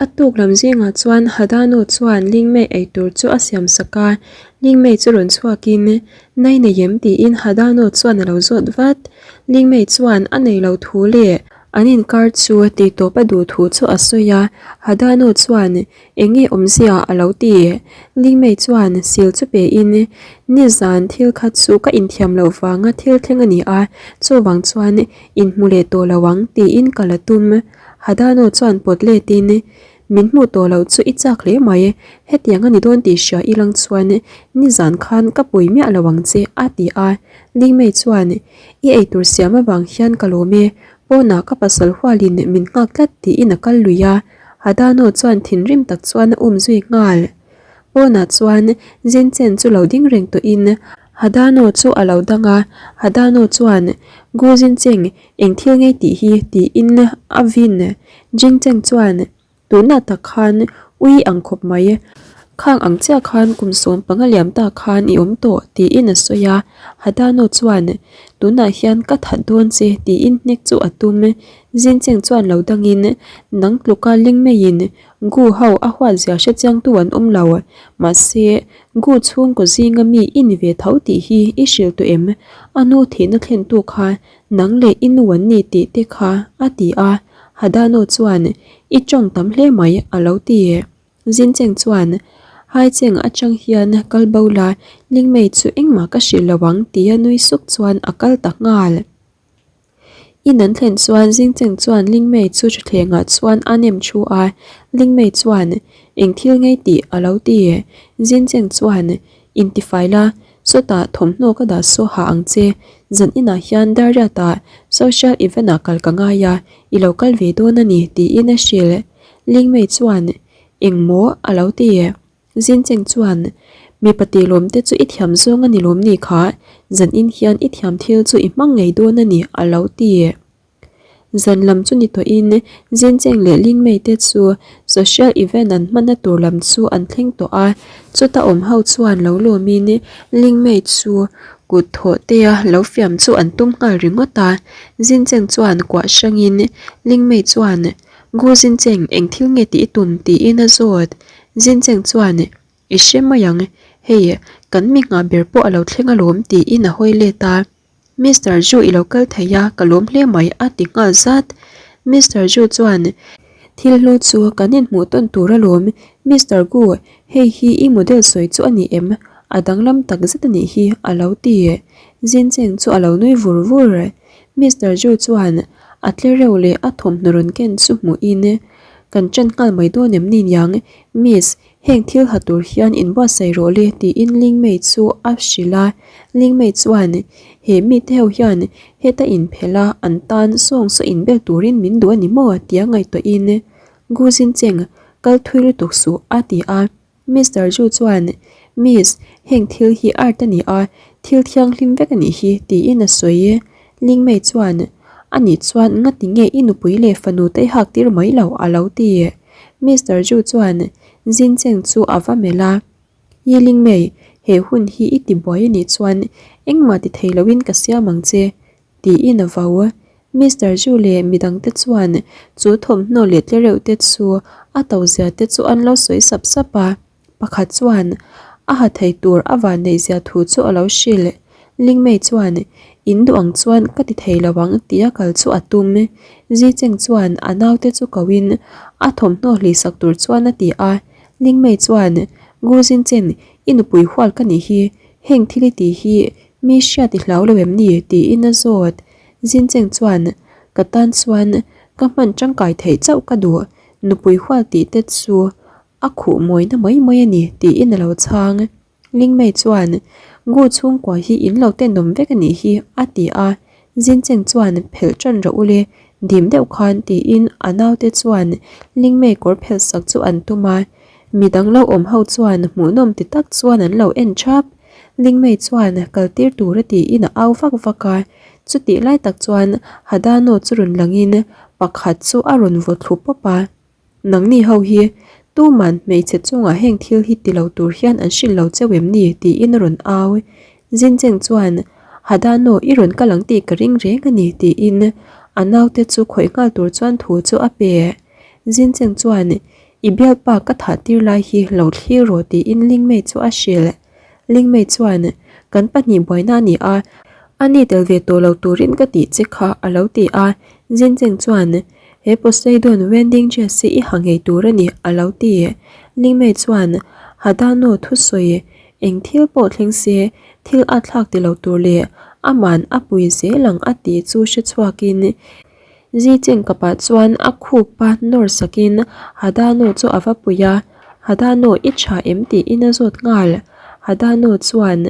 A tuk lam zingah chuan Hadano chuan Lingmei ei tur chu a siam sak a, Lingmei chu rawn chhuakin, Nai nei em? tiin Hadano chuan a lo zawt vat. Lingmei chuan a nei lo thu leh an inkar chu tihtawp a duh thu chu a sawi a, Hadano chuan Eng nge awmzia a lo ti? Lingmei chuan sil chu pein, Nizan thil kha chu ka inthiam loh vanga thil thleng a ni a, chuvang chuan inhmu leh tawh lo ang tiin ka la tum. Hadano chuan pawt letin, Min hmuh tawh loh chu i chak hle mai, hetiang a ni dawn tih hria i lang chuan nizan khan ka pui miah lo ang che, a ti a. Lingmei chuan, I eitur siam avang hian ka lawm e, pawnah ka pasal hualin min nghak tlat tiin a kal lui a. Hadano chuan thinrim tak chuan a um zui nghal. Pawnah chuan Zinchen chu lo ding reng tawhin Hadano chu a lo dang a, Hadano chuan, Gu Zincheng, Eng thil ngei tih hi tiin a vin. Jingcheng chuan tunah tak khan ui ang khawp mai. Khang ang chiah khan kum 15 liam ta khan i awm tawh tiin a sawi a. Hadano chuan tunah hian ka that dawn che tiin hnek chu a tum. Jincheng chuan lo dangin nang tluka ling maiin Gu ho a huat zia hre chiangtu an awm lo. Mahse Gu chhungkaw zinga mi i ni ve tho tih hi i hrilh tawh em? A nu thihna thlentu kha Nang leh i nu an ni tih te kha a ti a, Hadano chuan i tawng tam hle mai a lo ti. Zincheng chuan Haicheng atang hian kal bo la, Lingmei chu engmah ka hrilh lo ang tia nui suk chuan a kal ta nghal. In an thlen chuan Zingcheng chuan Lingmei chu thuthlengah chuan a nem thu a, Lingmei chuan eng thil ngei tih a lo ti. Zincheng chuan intifai la, Sawtah thawmhnaw ka dah saw ha ang che, zan inah hian Dariatah social event ah kal ka ngai a, i lo kal ve dawn a ni tiin a hrilh. Lingmei chuan, Eng maw? a lo ti. Zincheng chuan, Mipa tilawm te chu i thiam zawng a ni lawm ni kha, zan in hian i thiam thil chu i hmang ngei dawn a ni a lo ti. Zan lam chu ni tawhin Zincheng leh Lingmei te chu social event an hmanna tur lam chu an thleng tawh a, chuta awm ho chuan lo lawmin Lingmei chu kut thawh tea lo fiam chu an tum nghal ringawt a, Zincheng chuan kuah hrangin Lingmei chuan Gu Zincheng eng thil nge tih i tum tiin a zawt, Zincheng chuan I hre mai ang, hei kan mi nghah ber pawh a lo thleng alawm tiin a hawi let a. Mister Ju i lo kal thei a, ka lawm hle mai a ti nghal zat. Mister Ju chuan, Thil hlu chu kan inhmuh tawn tur alawm. Mister Gu, hei hi i model sawi chu a ni em? A danglam tak zet a nih hi a lo ti. Zincheng chu a lo nui vur vur. Mister Ju chuan a tle reuh leh a thawmhnaw rawn ken chu hmuhin, Kan ṭan nghal mai dawn em ni niang? Miss, Heng thil ha tur hian inbuatsaih rawh le tiin Lingmei chu a hrilh a, Lingmei chuan he mite ho hian heta inphelh a an tan sawng saw inbel turin min duh a ni maw tia ngaihtuahin Gu Zincheng kal thui lutuk suh a ti a, Mister Ju chuan Miss heng thil hi art a ni a, thil thianghlim vek a nih hi tiin a sawi. Lingmei chuan a nih chuan ngati nge i nupui leh fanu te i hak tir mai lo a lo ti. Mister Ju chuan Zincheng chu a va melh a, Yiling Mei, he hun hi i ti buai a nih chuan engmah ti thei loin ka siam ang che, tiin a vau. Mister Ju leh midangte chuan chu thawmhnaw leh tlereuh te chu a to zia te chu an lo sawi sap sap a. Pakhat chuan a ha thei tur a van neih zia thu chu a lo hrilh. Lingmei chuan, In duh ang chuan ka ti thei lo ang tia kal chu a tum. Zicheng chuan a naute chu koin a thawmhnaw hlihsak tur chuan a ti a. Lingmei chuan, Gu Zinchen, i nupui hual ka nih hi, heng thil i tih hi mi hriat i hlau lo em ni? tiin a zawt. Zincheng chuan, Ka tan chuan ka hman tangkai theih chauh ka duh, nupui hual tih te chu A khuh mawina mai mai a ni tiin a lo chhang. Lingmei chuan, Gu chhungkua hi in lo tenawm vek a nih hi a ti a. Zincheng chuan phelh tan rawh ule, dim deuh khan tiin a naute chuan Lingmei kawr phelh sak chu an tum a. Midang lo awm ho chuan hmuhnawm ti tak chuan an lo en thap. Lingmei chuan kal tir tur a tiin a au vak vak a. Chutih lai tak chuan Hadano chu rawn langin pakhat chu a rawn vaw thlu pawp a. Nangni ho hi tuman hmeichhe chungah heng thil hi ti lo tur hian an hrilh lo cheu em ni? tiin a rawn au. Zincheng chuan, Hadano, i rawn kal ang tih ka ring reng a ni, tiin a naute chu khawih nghal tur chuan thu chu a pe. Zincheng chuan, I bialpa ka thah tir lai hi lo thlir rawh tiin Lingmei chu a hrilh. Lingmei chuan, Kan pahnih buaina a ni a, a ni tel ve tawh lo turin ka tih che kha a lo ti a. Jincheng chuan, He Poseidon wedding dress hi i ha ngei tur a ni a lo ti. Lingmei chuan, Hadano thusawi eng thil pawh thleng se thil a thlak ti lo tur leh aman a pui zel ang a tih chu hre chhuakin Zicheng kapah chuan a khup a nawr sakin Hadano chu a va pui a, Hadano i tha em tiin a zawt nghal. Hadano chuan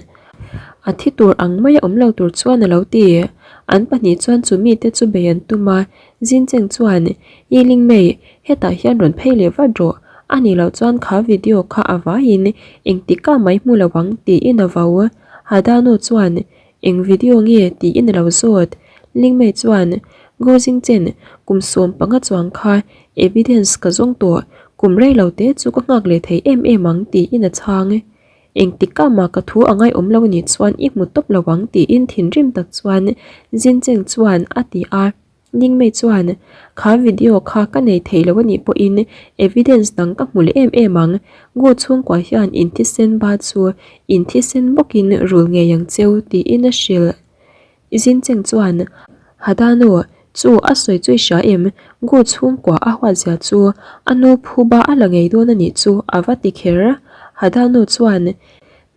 a thi tur ang maia awm lo tur chuan a lo ti. An pahnih chuan chu mite chu bei an tum a, Zincheng chuan I ling mai, hetah hian rawn phei leh vat rawh, a nih loh chuan kha video kha a vaiin engtikah mai hmu lo ang tiin a vau. Hadano chuan Eng video nge tiin a lo zawt. Lingmei chuan Gozing Chen kum 15 chuang kha evidence ka zawng tawh, kum rei lo te chu ka nghak leh thei em em ang tiin a chhang. Engtikah mah ka thu a ngaihawm lo nih chuan i hmu tawp lo ang tiin thinrim tak chuan Jincheng chuan a ti a. Ningmei chuan, Kha video kha ka nei thei lo a nih pawhin evidence dang ka hmu leh em em ang. Gu chhungkua hian in thisen ba chu in thisen bawkin rul ngei ang cheu tiin a hrilh. Zincheng chuan, Hadano, chu a sawi chu i hria em? Gu chhungkua a huatzia chu a nu phuba a la ngei dawn a nih chu a va ti kher. Hadano chuan,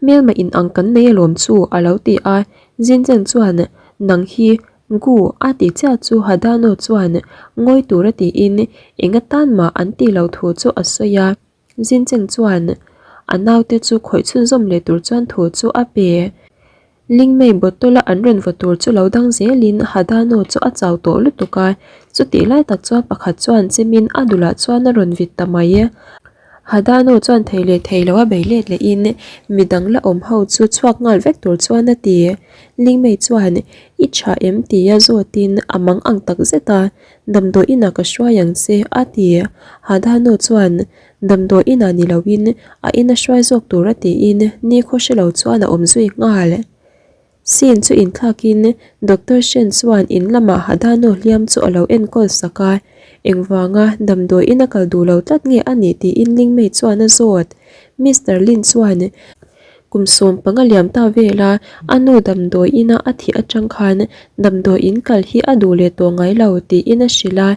Hmelma in ang kan nei alawm chu a lo ti a. Zincheng chuan, Nang hi Gu a ti chiah chu Hadano chuan ngawi tura tiin eng atan mah an tih loh thu chu a sawi a. Zincheng chuan a naute chu khawih chhunzawm leh tur chuan thu chu a pe. Lingmei bottle a an rawn vaw tur chu lo dang zelin Hadano chu a chau tawh lutuk a, chutih lai tak chuan pakhat chuan chemin a dulah chuan a rawn vit ta mai. Hadano chuan thei leh thei lo a bei let lehin midang la awm ho chu chhuak nghal vek tur chuan a ti. Lingmei chuan i tha em tia zawtin a mang ang tak zet a, damdawi inah ka hruai ang che a ti. Hadano chuan damdawi inah ni loin a ina hruai zawk tur a tiin nikhaw hre lo chuan a awm zui nghal. Scene chu inthlakin Doctor Shen chuan in lamah Hadano hliam chu a lo enkawl sak a, engvanga damdawiin a kal duh lo tlat nge a nih tiin Lingmei chuan a zawt. Mister Lin chuan kum 15 liam ta vela a nu damdawiina a thih atang khan damdawiin kal hi a duh leh tawh ngai lo tiin a hrilh a,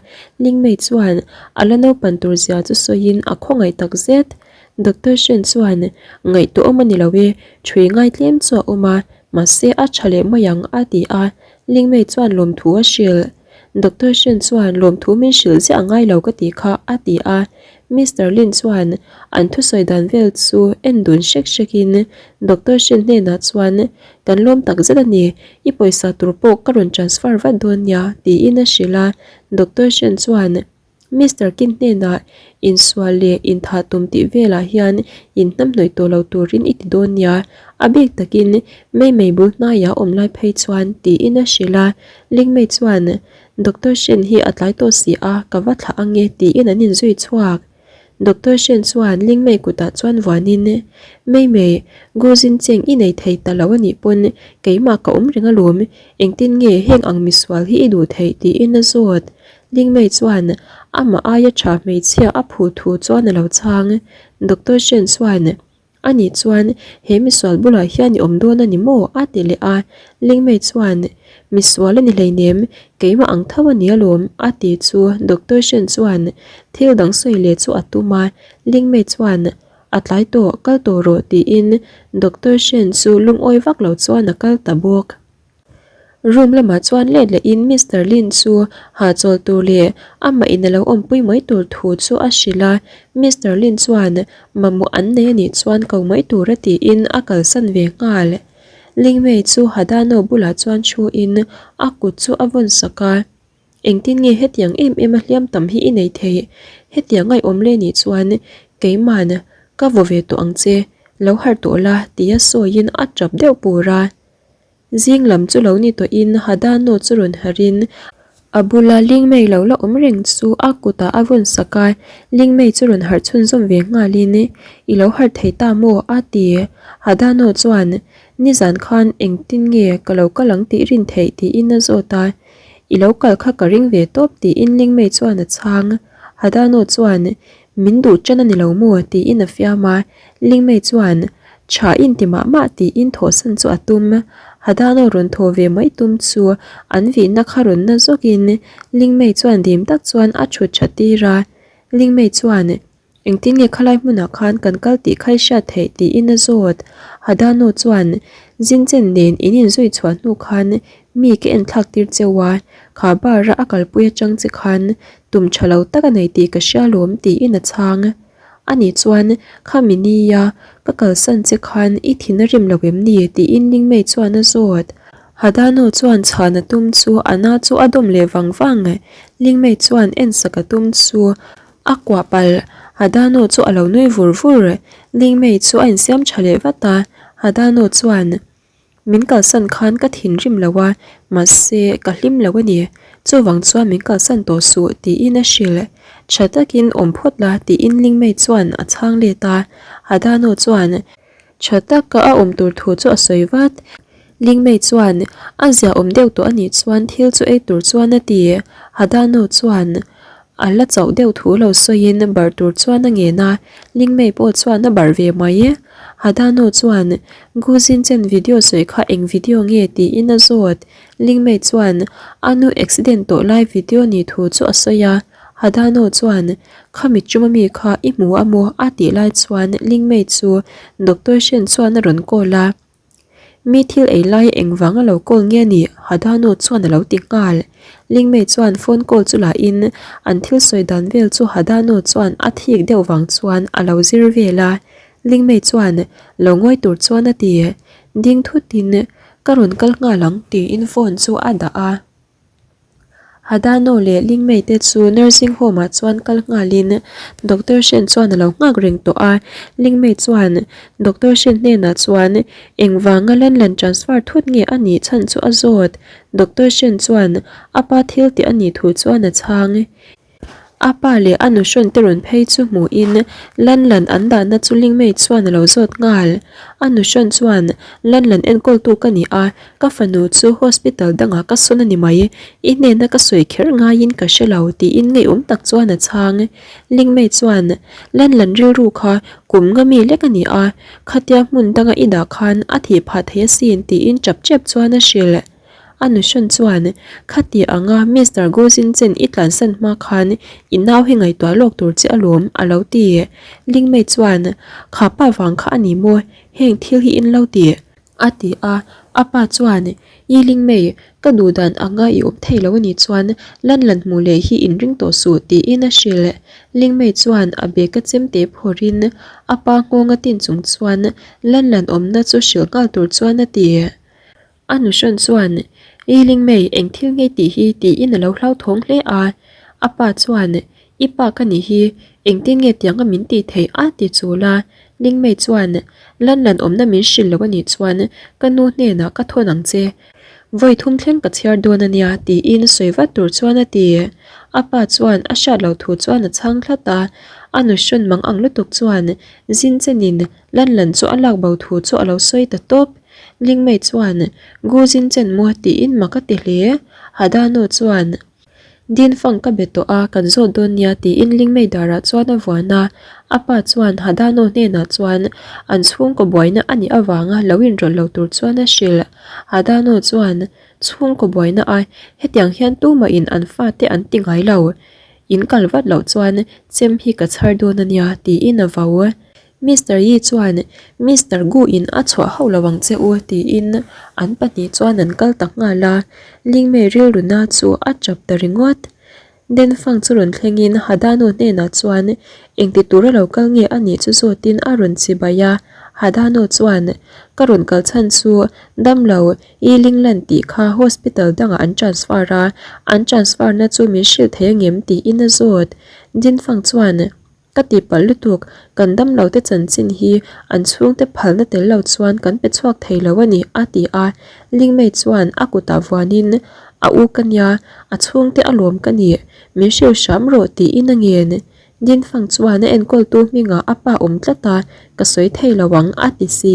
Lingmei chuan a la naupan tur zia chu sawiin a khawngaih takzet. Doctor Shen chuan, Ngaihtuah awm a ni lo e, thui ngai tlem chu a awm a, mahse a tha leh mai ang a ti a, Lingmei chuan lawmthu a hrilh. Doctor Shen chuan lawmthu min hrilh ziah a ngai lo ka ti kha a ti a, Mister Lin chuan an thusawi dan vel chu en dun hrek hrekin Doctor Shen hnenah chuan, Kan lawm tak zet a ni, i pawisa tur pawh ka rawn transfer vat dawn nia tiin a hrilh a, Doctor Shen chuan, Mister Kim hnenah insual leh inthah tum tih velah hian inhnamhnawih tawh lo turin i ti dawn nia, a bik takin Mei Mei bul hnaiah awm lai phei chuan tiin a hrilh a, Ling Mei chuan Doctor Shen hi a tlai tawh si a, ka va thlah ange tiin an inzui chhuak. Doctor Shen chuan Ling Mei kutah chuan vuanin, Mei Mei, Gu Zin Cheng i nei thei ta lo anih pawn keimah ka awm reng alawm, engtin nge heng ang misual hi i duh theih tiin a zawt. Lingmei chuan amah aia tha hmeichhia a phu thu chuan a lo chhang. Doctor Shen chuan, Ani chuan he misual bulah hian i awm dawn a ni maw? a ti leh a. Lingmei chuan, Misual a ni hleinem, keimah ang tho a ni alawm, a ti chu Doctor Shen chuan thil dang sawi leh chu a tum a. Lingmei chuan, A tlai tawh, kal tawh rawh, tiin Doctor Shen chu lungawi vak lo chuan a kal ta bawk. Room lamah chuan let lehin Mister Lin chu hahchawl tur leh amah in a lo awmpui mai tur thu chu a hrilh a, Mister Lin chuan mamawh an nei anih chuan ko mai tur a tiin a kalsan ve nghal. Lingmei chu Hadano bulah chuan thu in a kut chu a vawn sak a. Engtin nge hetiang em em a hliam tam hi i nei thei? Hetiang a i awm leh nih chuan keiman ka vaw ve tawh ang che, lo harh tawh la tia sawiin a tap deuh pur a. Zing lam chu lo ni tawhin Hadano chu rawn harhin a bula Lingmei lo la awm reng chu a kutah a vawn sak a, Lingmei chu rawn harh chhunzawm ve nghalin I lo harh thei ta maw? a ti. Hadano chuan Nizan khan engtin nge ka lo kal ang tih rin theih tiin a zawt a. I lo kal kha ka ring ve tawp tiin Lingmei chuan a chhang. Hadano chuan. Min duh ṭan a ni lo maw? tiin a fiam a. Lingmei chuan, Tha inti mah mah tiin thawhsan chu a tum. Hadano rawn thaw ve mai tum chu an vihna kha rawn na zawkin Lingmei chuan dim tak chuan a ṭhut ṭha tir a. Lingmei chuan, Engtin nge khalai hmunah khan kan kal tih kha i hriat theih? tiin a zawt. Hadano chuan, Zinchen nen in inzui chhuah hnu khan mi ka enthlak tir cheu a, kha bar a a kalpui atang che khan tum tha lo tak a nei tih ka hria lawm tiin a chhang. Ani chuan, Khami nia, ka kalsan che khan i thin a rim lo em ni? tiin Lingmei chuan a zawt. Hadano chuan chhan a tum chu a na chu a dawm leh vang vang. Lingmei chuan ensak a tum chu a kuah palh. Hadano chu a lo nui vur vur. Lingmei chu a insiam tha leh vat a, Hadano chuan, Min kalsan khan ka thinrim lo a, mahse ka hlim lo a ni. Chuvang chuan min kalsan tawh suh tiin a hrilh. Tha takin awm phawt la tiin Lingmei chuan a chhang let a. Hadano chuan tha taka a awm tur thu chu a sawi vat. Lingmei chuan a zia awm deuh tawh a nih chuan thil chu ei tur chuan a ti. Hadano chuan A la chauh deuh thu lo sawiin barh tur chuan a ngen a, Lingmei pawh chuan a barh ve mai. Hadano chuan, Gu Zinchen video sawi kha eng video nge tiin a zawt. Lingmei chuan a nu accident tawh lai video ni thu chu a sawi a. Hadano chuan, Khami chuma mi kha i hmu a maw? a tih lai chuan Lingmei chu Doctor Shen chuan a rawn call a. Mi thil ei lai engvang a lo call nge ni? Hadano chuan a lo ti nghal. Lingmei chuan phone call chu la in an thil sawi dan vel chu Hadano chuan a thik deuh vang chuan a lo zir vel a. Lingmei chuan lo ngawi tur chuan a ti. Ding thut in ka rawn kal nghal ang tiin phone chu a dah a. Hadano leh Lingmei te chu nursing home ah chuan kal nghalin Doctor Shen chuan a lo nghak reng tawh a, Lingmei chuan Doctor Shen hnenah chuan engvanga Lanlan transfer thut nge a nih chhan chu a zawt, Doctor Shen chuan a pa thil tih a nih thu chuan a chhang. A pa leh a nuhrawn te rawn phei chu hmuhin Lanlan an dahna chu Lingmei chuan a lo zawt nghal. A nuhrawn chuan, Lanlan enkawltu ka ni a, ka fanu chu hospital dangah ka sawn a ni mai, i hnena ka sawi kher ngaiin ka hre lo tiin ngeiawm tak chuan a chhang. Lingmei chuan, Lanlan rilru kha kum nga mi lek a ni a, khatia hmun danga i dah khan a thih phah thei asin tiin chap chep chuan a hrilh. A nuhrawn chuan, Khati anga Mister Gozin chen i tlansan hma khan i nau hi ngaihtuah lawk tur che alawm, a lo ti. Lingmei chuan, Kha pa vang kha a ni maw, heng thil hi in lo ti? A ti a. A pa chuan, I Lingmei, ka duh dan anga i awm thei lo a nih chuan lan lan hmuh leh hi in ring tawh suh, tiin a hrilh. Lingmei chuan a bag a chemte phawrhin a pa nghawng a tin chung chuan lan lan awmna chu hrilh nghal tur chuan a ti. A nuhrawn chuan, I Lingmei, eng thil nge tih hi? tiin a lo hlauthawng hle a. A pa chuan, I pa ka nih hi, engtin nge tianga min tih theih? a ti chul a. Lingmei chuan, Lan lan awmna min hrilh lo a nih chuan ka nu hnenah ka thawn ang che. Vawi thum thleng ka chhiar dawn a nia, tiin sawi vat tur chuan a ti. A pa chuan a hriat loh thu chuan a chhang tlat a. A nuhrawn mang ang lutuk chuan zin chenin Lan lan chu a lak bo thu chu a lo sawi ta tawp. Lingmei chuan, Gu Jin Chen maw tiin mak a ti hle. Hadano chuan, Din Fang ka be tawh a, kan zawt dawn nia tiin Lingmei darah chuan a vuan a. A pa chuan Hadano hnenah chuan an chhungkaw buaina a nih avanga lo inrawlh lo tur chuan a hrilh. Hadano chuan, Chhungkaw buaina a, hetiang hian tumahin an fate an ti ngai lo. In kal vat loh chuan chem hi ka chhar dawn a nia tiin a vau. Mister Yi chuan Mister Gu in a chhuah hauh lo ang che u tiin an pahnih chuan an kal ta nghal a, Lingmei rilruna chu a chap ta ringawt. Denfang chu rawn thlengin Hadano hnenah chuan engti tura lo kal nge a nih chu zawtin a rawn chibai a, Hadano chuan ka rawn kal chhan chu damlo Yi Linglan tih kha hospital dangah an transfer a, an transfer na chu min hrilh thei angem tiin a zawt. Dinfang chuan. Ka tihpalh lutuk, kan damlo te chanchin hi an chhungte phalna tel lo chuan kan pe chhuak thei lo a ni, a ti a. Lingmei chuan a kutah vuanin, A u ka nia, a chhungte a lawm ka ni, min hrilh hram rawh tiin a ngen. Dinfang chuan a enkawltu hmingah a pa awm tlat a, ka sawi thei lo ang, a ti si.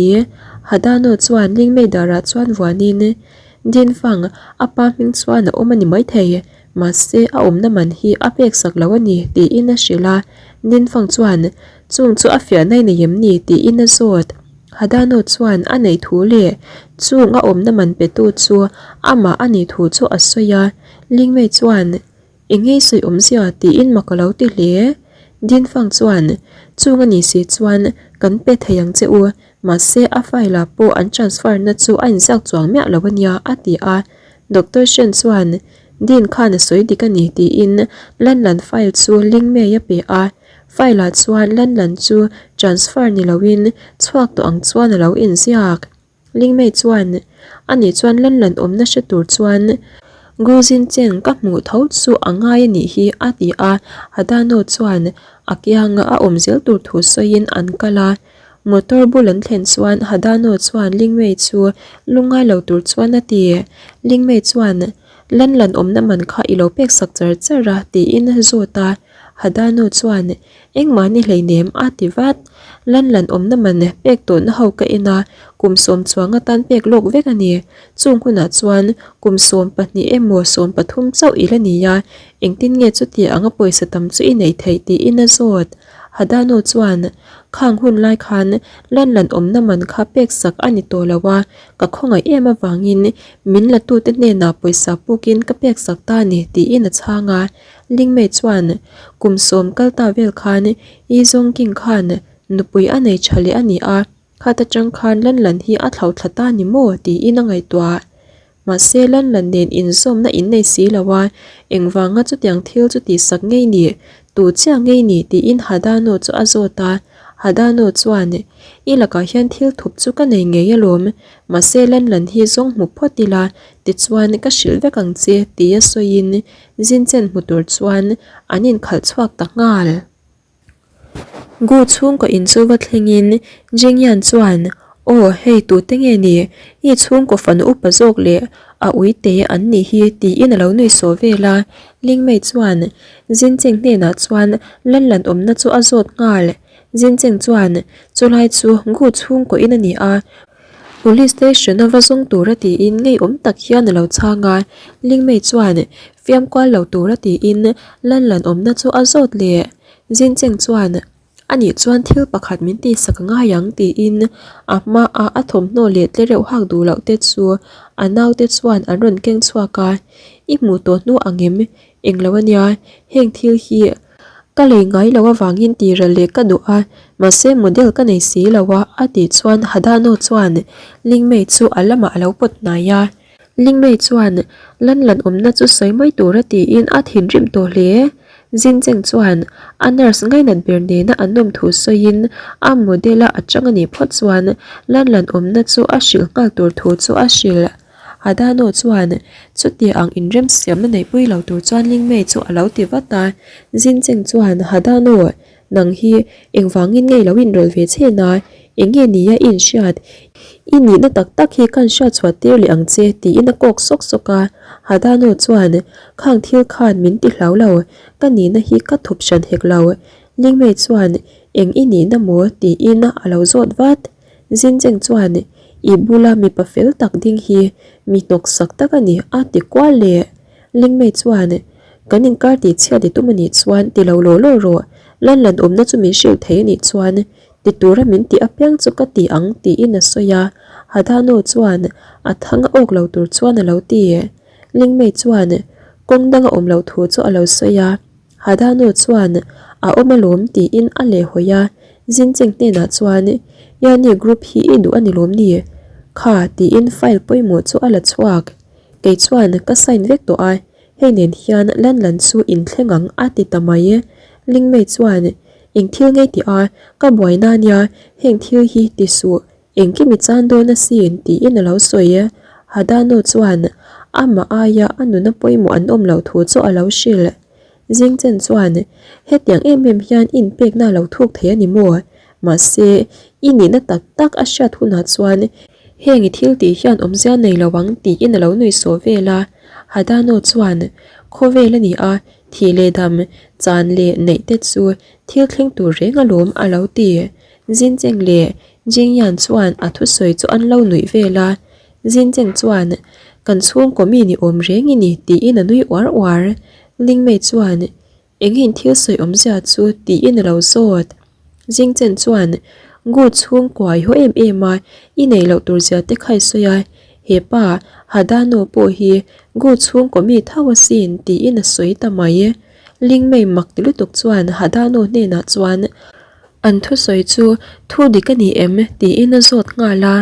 Hadano chuan Lingmei darah chuan vuanin, Dinfang, a pa hming chuan a awm a ni maithei. Mahse a awmna man hi a pek sak lo a ni tiin a hrilh a. Dinfang chuan chung chu a fiahna i nei em ni tiin a zawt. Hadano chuan a neih thu leh chung a awmna man petu chu amah a nih thu chu a sawi a. Lingmei chuan Eng ngei sawi awmzia tiin mak a lo ti hle. Dinfang chuan chung a nih si chuan kan pe thei ang che u, mahse a file ah pawh an transfer na chu a inziak chuang miah lo a nia a ti a. Doctor Shen chuan Din khan a sawi dik a ni tiin Lanlan file chu Lingmei a pe a. File ah chuan Lanlan chu transfer ni loin chhuak tawh ang chuan a lo inziak. Lingmei chuan ani chuan Lanlan awmna hre tur chuan Gu Zincheng ka hmuh tho chu a ngai a nih hi a ti a. Hadano chuan a kianga a awm zel tur thu sawiin an kal a. Motor bul an thlen chuan Hadano chuan Lingmei chu lungngai lo tur chuan a ti. Lingmei chuan, Lan lan awmna man kha i lo pek sak char char a tiin a zawt a. Hadano chuan, Engmah ni hleinem a ti vat. Lan lan awmna man pek tawhna ho ka en a, kum sawm chuang atan pek lawk vek a ni. Chung hunah chuan kum 12 emaw 13 chauh i la ni a, engtin nge chuti anga pawisa tam chu i neih theih tiin a zawt. Hadano chuan, Khang hun lai khan lan lan awmna man kha pek sak a ni tawh lo a, ka khawngaih em avangin min la tute hnenah pawisa pukin ka pek sak ta a ni, tiin a chhang a. Lingmei chuan, Kum sawm kal ta vel khan Yi Zongking khan nupui a nei tha leh a ni a, khat atang khan lan lan hi a thlauh thla ta ni maw? tiin a ngaihtuah. Mahse Lanlan nen inzawmna in nei si lo a, engvanga chutiang thil chu tihsak ngei ni, tu chiah ngei ni tiin Hadano chu a zawt a. Hadano chuan, I lakah hian thil thup chu ka nei ngei alawm, mahse Lanlan hi zawng hmu phawt ila, tichuan ka hrilh vek ang che tia sawiin Zinchen hmu tur chuan an inkhalh chhuak ta nghal. Gu chhungkaw in chu va thlengin Jingyan chuan, Aw, hei tute nge ni? I chhungkaw fanu upa zawk leh a uite an nih hi tiin a lo nui sawh vel a. Lingmei chuan Jincheng hnenah chuan Lanlan awmna chu a zawt nghal. Jincheng chuan, Chulai chu Gu chhungkaw in a ni a, Police station a va zawng tura tiin ngeiawm tak hian a lo chhang a, Lingmei chuan fiam kual lo tura tiin Lanlan awmna chu a zawt leh. Zincheng chuan anih chuan thil pakhat min tihsak a ngai ang tiin a hmaa a thawmhnaw leh tle reuh hak duh loh te chu a naute chuan an rawn keng chhuak a, I hmuh tawh hnu ang em? Englo a nia, heng thil hi ka lei ngai lo avangin tihral leh ka duh a, mahse model ka nei si lo a, a tih chuan Hadano chuan Lingmei chu a lamah a lo pawt hnai a. Lingmei chuan lan lan awmna chu sawi mai tura tiin a thinrim tawh hle. Zincheng chuan a nurse ngainat ber nena an awm thu sawiin a model a atang a nih phawt chuan lan lan awmna chu a hrilh nghal tur thu chu a hrilh. Hadano chuan chuti ang inremsiamna neihpui lo tur chuan Lingmei chu a lo ti vat a. Zincheng chuan Hadano, nang hi engvangin nge i lo inrawlh ve chhen a? Eng nge nia i inhriat? I nihna tak tak hi kan hriat chhuah tir leh ang che tiin a kawk sawk sawk a. Hadano chuan khang thil khan min ti hlau lo, ka nihna hi ka thup hran hek lo. Lingmei chuan eng i nihna maw? tiin a lo zawt vat. Zincheng chuan, I bula mipa fel tak ding hi mi hnawksak tak a ni, a ti kual leh. Lingmei chuan, Kan inkar tih chhiat i tum a nih chuan ti lo law law rawh, lan lan awmna chu min hrilh thei a nih chuan ti tura min tih apiang chu ka ti ang tiin a sawi a. Hadano chuan a thang a awk lo tur chuan a lo ti. Lingmei chuan kawng danga awm loh thu chu a lo sawi a. Hadano chuan a awm alawm tiin a lehhawi a, Zincheng hnenah chuan Yanni group hi i duh a ni lawm ni? Kha tiin file pawimawh chu a la chhuak. Kei chuan ka sign vek tawh a, hei nen hian lan lan chu inthleng ang a ti ta mai. Lingmei chuan eng thil ngei tih a, ka buaina nia heng thil hi ti suh Engkim i chan dawn asin tiin a lo sawi e. Hadano chuan amah aia a nuna pawimawh an awm loh thu chu a lo hrilh. Zingchen chuan hetiang em em hian inpekna a lo thuk thei a ni maw? Mahse, i nihna tak tak a hriat hunah chuan heng i thil tih hian awmzia nei lo ang tiin a lo nui sawh vel a. Hadano chuan khawvel a ni a, thih leh dam, chan leh neih te chu thil thleng tur reng alawm a lo ti. Zincheng leh Jingyan chuan a thusawi chu an lo nuih vel a, Zincheng chuan Kan chhungkaw mi ni awm reng i ni tiin a nui uar uar. Lingmei chuan Engin thil sawi awmzia chu tiin a lo zawt. Zingchen chuan Gu chhungkua i haw em em a, i nei loh tur zia te kha i sawi a, hepa Hadano pawh hi Gu chhungkaw mi tho asin tiin a sawi ta mai. Lingmei mak ti lutuk chuan Hadano hnenah chuan An thusawi chu thu dik a ni em? tiin a zawt nghal a.